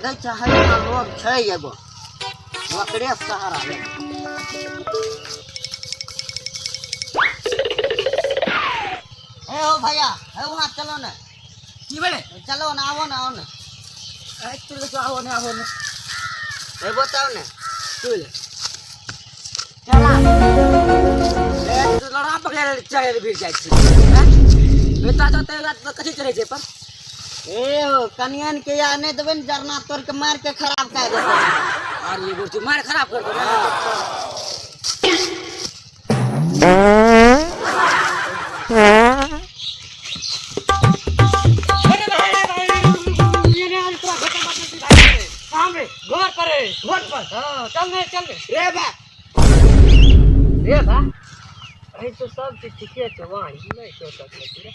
लागै छै हरियाणा लोग छै एगो ओकरे सहारा ले। ए हो भैया, ए वहाँ चलो ने। की भेलै? चलो ने, आबो ने, आओ ने। ए तू देखो, आबो ने, आबो ने। ए बताओ ने। की भेलै? चला ए तू लड़ा पकड़े चढ़े भीड़ जाइ छी। बेटा जते कथी चढ़ै छै पर? ए हो कनियन के या नहि देबै ने जरना तोड़ के मार के खराब कर देतै। आर ये गोटी मार खराब कर देबै। घर पर है, घर पर। हाँ, चल ने, चल ने। रे बा रे बा, अरे तो सब चीज ठीके छै, वहाँ ही नहीं क्यों तक जिंदे।